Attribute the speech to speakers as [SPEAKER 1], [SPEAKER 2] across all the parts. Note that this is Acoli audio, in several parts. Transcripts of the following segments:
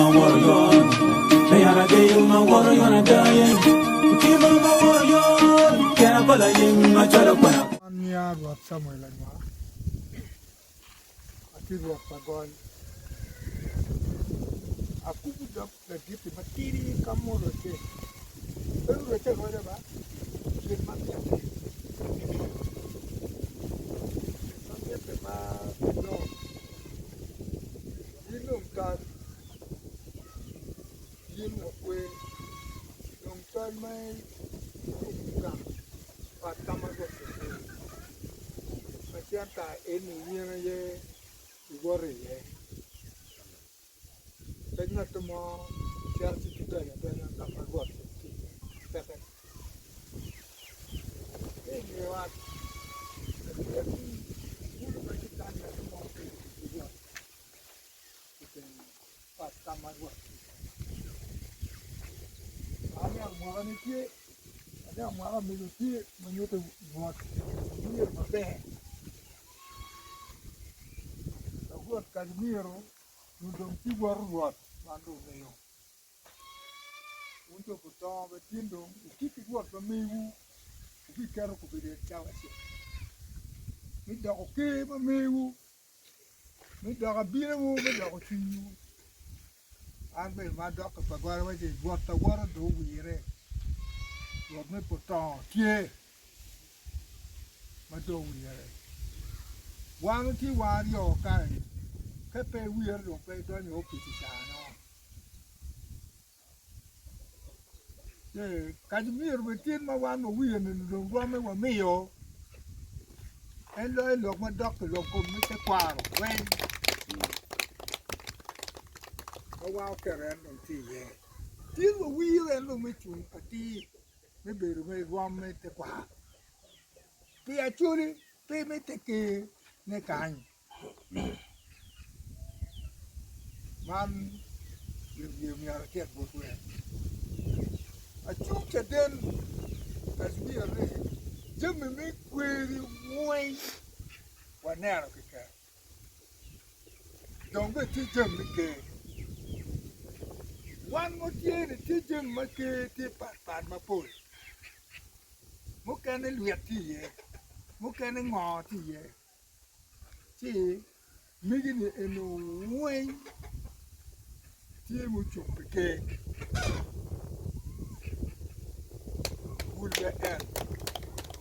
[SPEAKER 1] ma woro yon Me yat adeyo ma woro yon adaye Otima ma woro yon Kena pa layeng ma cwalo kwena.
[SPEAKER 2] An nya Rwot Camuel Anywar, atye rwot pa gol. Akubo dog laditi matidi ka ma orocce, pe orocce aroca ba, gin ma mitte, gin ma mitte ma kinongo, in dong tal, in lakwer, dong tal ma ikubo gang pat ka ma Rwot omiyi, ma centa eni in aye iwoto iye. Pe ngat mo cito ci gidonyo adonya ka ma Rwot tye iye peke. Ki i nge ot, latin bulu ma tye kany ngat mo pe i Rwot i teng ot ka ma Rwot tye iye. Aniang mwakane tye, aniang mwaka mego tye ma nyuto Rwot myero maber. Dok Rwot kadi myero nyo dong ci woto Rwot man dong omiyo wun jo gutongo bene tin dong wutye ki Rwot ma mewu wubiketo kobedo en cawa acel me doko ker ma mewu me doko abinowu me doko cwinywu. An bene ma adok i pa goro awaco ni Rwot awoto dong owire Rwot me Potongo tye. ma dong owire. Wan watye wan aryo kany, ka pe iwire dong pe idonyo i opic i caa-no. Ci kadi myero bed tin ma wan wawire-ni dong rwomme wamiyo, en loyo lok madok i lok kom me tekwaro weng ma wan oketo en dong tye iye. Tin wawiro en dong me cung atir. me bedo me rwom me tekwaro. Pi Acholi pe mitte ker ne kany. Man gin wiye myero atit botwu en. Acung caden Kashmir ni jami me kweri weng waneno keken. Dong bene tye jami me ker. Wan watye ni tye jami me ker tye patpat mapol. Mukene lwit tye iye, mukene ngo tye iye. Ci megi-ni eno weng tye mucung pi ker. Bul me en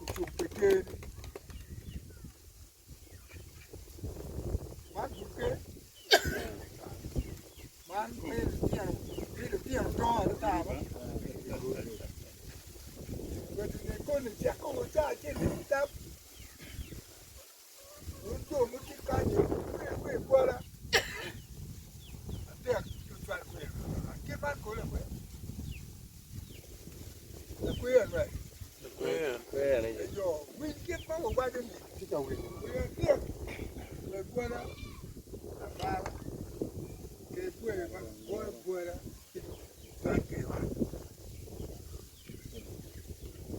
[SPEAKER 2] ocung pi ker. Man bukke man me litino me litino dongo ata ba wetine koni ceko ca acel i tap wun jo mutye kany wer wer kwala adek ocwal kwer kit man kole kwe lakwer rwec eyo winj kit ma wawaco ni wer adek lagwala abara ki bwer ma goyo gwala ki dwan ki ot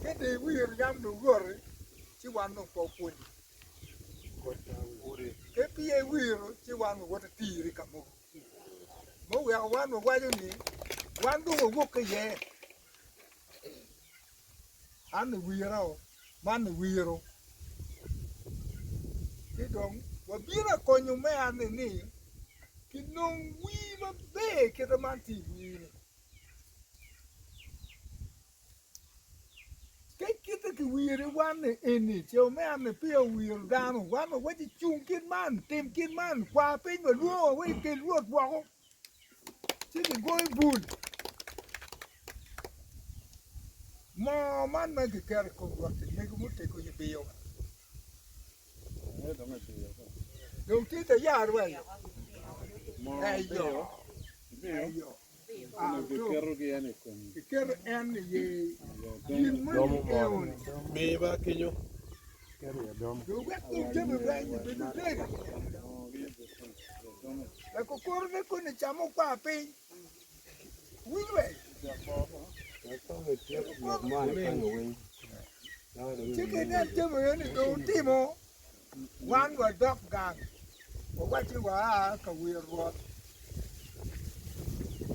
[SPEAKER 2] ka dong iwiro yam dong rwoti ci wan dong pe wapwonyi ka peya iwiro ci wan wawoto tiri ka mogo Muweko wan wawaco ni, 'Wan dong wawok ki iye. An iwira, man iwiro. Ci dong wabino ka konyo me anni ni kinong wir maber kite man tye i wir-ni. Ka kite kiwiri wan ni eni ce omera-ni peya owiro dano, wan wawaci cung kit man, tim kit man, kwa piny walwongo wa kel Rwot woko, ci gigoyo bul. Moo man ma giketo i kom Rwot-ti mego mutego ibiyo. Dong tye ka yar wa iyo. Eyo. Eyo. Kiketo en iye gin moni eoni.
[SPEAKER 3] Miba kenyo.
[SPEAKER 2] Dong wek dong jami weng obedo ready. Lakokorone koni camo kwa piny. Winyo weng. Ci ka inen jami eni dong otimo, wan wadok gang, wawacci waa ka wiro Rwot.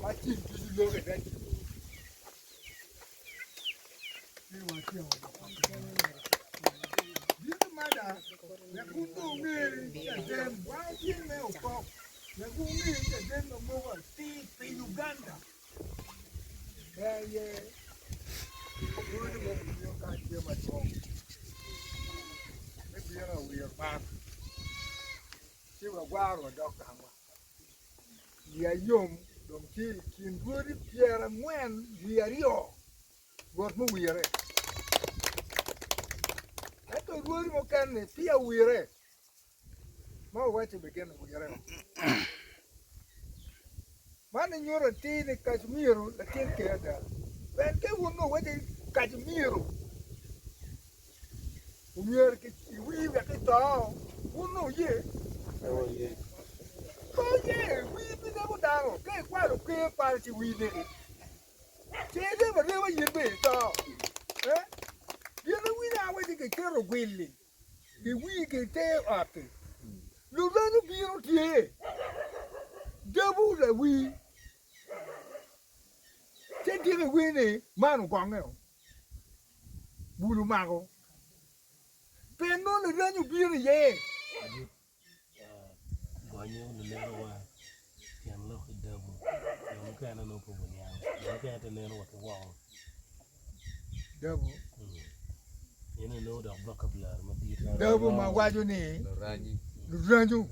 [SPEAKER 2] Ma ceng ducu loko i redio. Ci watyeko Bino mada wek wun dong wunge ni caden wan tye me okok wek wunge ni caden ma moko atir pi Uganda pe aye rwodi mo gubino kany tye madwong me bino awiro man ci wagwaro wadok gangwa. Iya yom dong tye i kin rwodi 42 Rwot muwire. Ento rwodi mukene-ni peya owire ma owaco ni gin owire. Man nyuto atir ni Kacimiro latin ker ada. Pien ka wun nongo wuwaco ni Kacimiro omyero kiwir wek ito, wun nongo wuye? Pe wuye, wir pe neko dano. Ka ikwalo ker kwalo ci wir neki. Ci iremo arema in bene ito. Gin ma winyo a waci giketo gwil-li giwir ki te ot-ti. Lurem obino tye, dabo lawii, ci diki iwinyo ni man ogonge-o, bul omako, pien nongo lurem obino iye.
[SPEAKER 3] Gonyo lunerowa tyen lok i dabo jo mukene nongo pe guniang jo mukene te neno wa ki woko
[SPEAKER 2] Dabo.
[SPEAKER 3] Eno nongo dok vocabulary madit.
[SPEAKER 2] Dabo ma waco ni luranyu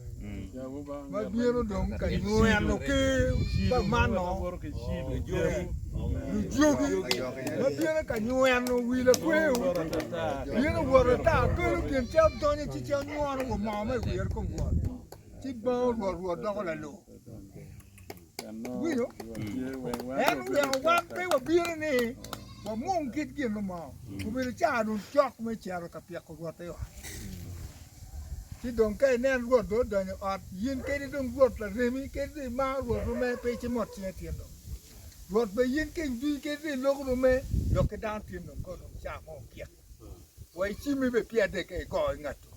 [SPEAKER 2] ma bino dong ka nyweno ker pa mano lujogi ma bino ka nyweno wi lakweo bino woto ata kelo gin ce odonyo ci ce onyono wa moo ma i wiye kom rwot ci bango rwot rwot doko lalur Iwinyo? En oweko wan pe wabino ni wamung kit gin mo. Obedo caa dong cok me cito ka pyeko Rwot i ot. Ci dong ka inen Rwot dong odonyo i ot, in kadi dong Rwot laremi, kadi dong imaro Rwot rume, pe icimot cinge tyen dong. Rwot bene in ka iwinyo kadi dong iloko rume, lok ki dano tyen dong kono dong caa mo ogik. Wa icimmi bene pyedde ka igo i ngat-tu.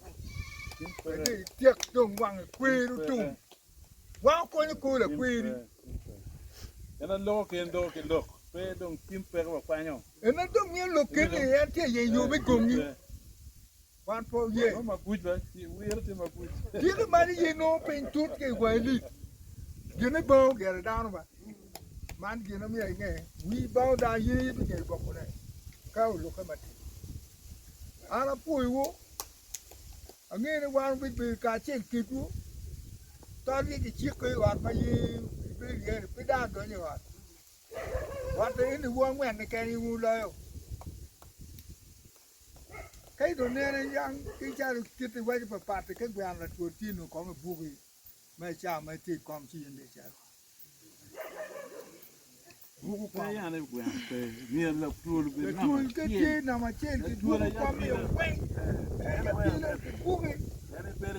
[SPEAKER 2] Wek dong ityek dong wangi kwer otum. Wan okonyo kor lakweri.
[SPEAKER 4] En aloko ki en doko ki lok, pe dong tim peko wakwanyo.
[SPEAKER 2] En a dong miyo lok keni en tye iye yo me gongi. Wan pe oye.
[SPEAKER 4] Mo mabuc ba, wiro tye mabuc.
[SPEAKER 2] Tike man iye nongo piny tut ki i wangi lik. Gin ibango gire dano ba. Man gin omyero inge, wii bango dano in aye ibingeyo gwokone ka olukke matir. An apwoyowu. Angeyo ni wan wabibedo kacel kedwu, twatye kiciko i ot ma in ibedo iye-ni, pe dano donyo i ot. Ot eni wu angwen keken aye wuloyo. Ka dong ineno yang ki calo kit iwaco papat-ti ka gweno latwol tye nongo kong ibuki ma i cawa ma itye i kom ci in dong icito. Buku kom. Latwol ka tye namba acel ki buku kom i weng. En abila ki buki. Gweno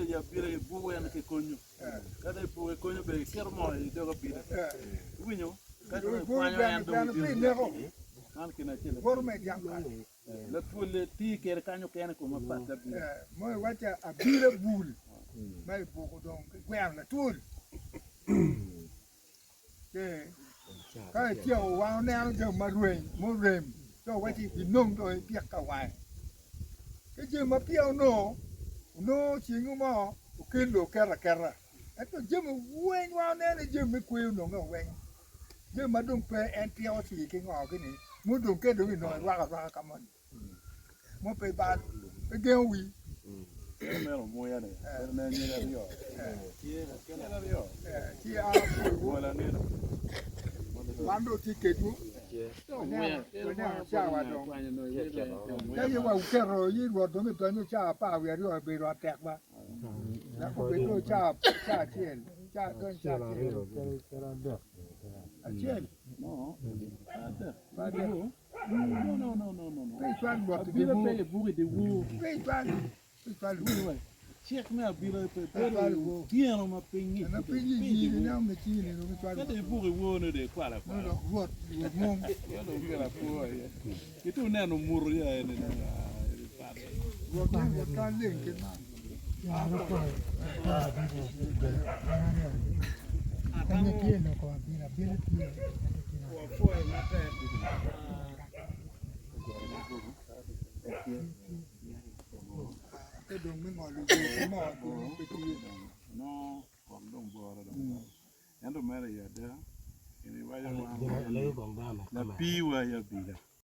[SPEAKER 2] pe ineko. Woto me dyang kal. Mo iwacca abila bul ma ibuko dong ki gweno latwol. Ka ityeko wan oneno jami ma rweny murem ci wawacci ibinong dong ipik ka wange ki jami ma peya onongo onongo cingi mo okelli oketo aketa ento jami weng wan oneno ni jami me kweyo ononge weng jami ma dong pe en tiko ci ki ngo gini mudong ka dong inongo irwako arwaka ka moni. mo pe bal pe gengo wi. Ci a wan dong tye kedwu waneno cawa dong ka ye wa wuketo yi rwot dong idonyo cawa 12 obedo atek ba wek obed dong cawa acel cawa donyo cawa acel acel Pe icwal Rwot i dyewor. Pe icwal, pe icwal wor.
[SPEAKER 4] Cik me abila pe bedo otyeno ma piny ngic.
[SPEAKER 2] Eno piny ngic ngic ineno me cingi nino me cwal.
[SPEAKER 4] Ka dong ibuko iwor ni dong ikwalo akwala.
[SPEAKER 2] Nongo dok Rwot Rwot mung.
[SPEAKER 4] Dong kelo akwo aye. Ito neno muto ya eni ni pat.
[SPEAKER 2] Rwot mung Rwot ka leng kit man.
[SPEAKER 4] Atamo wapwoyo matek.
[SPEAKER 2] Ka dong me ngolo yo ki moo dong pe tye.
[SPEAKER 4] Nongo gwok dong boro dong. Ento mere i ada, in iwaco wan lapii wa i abila.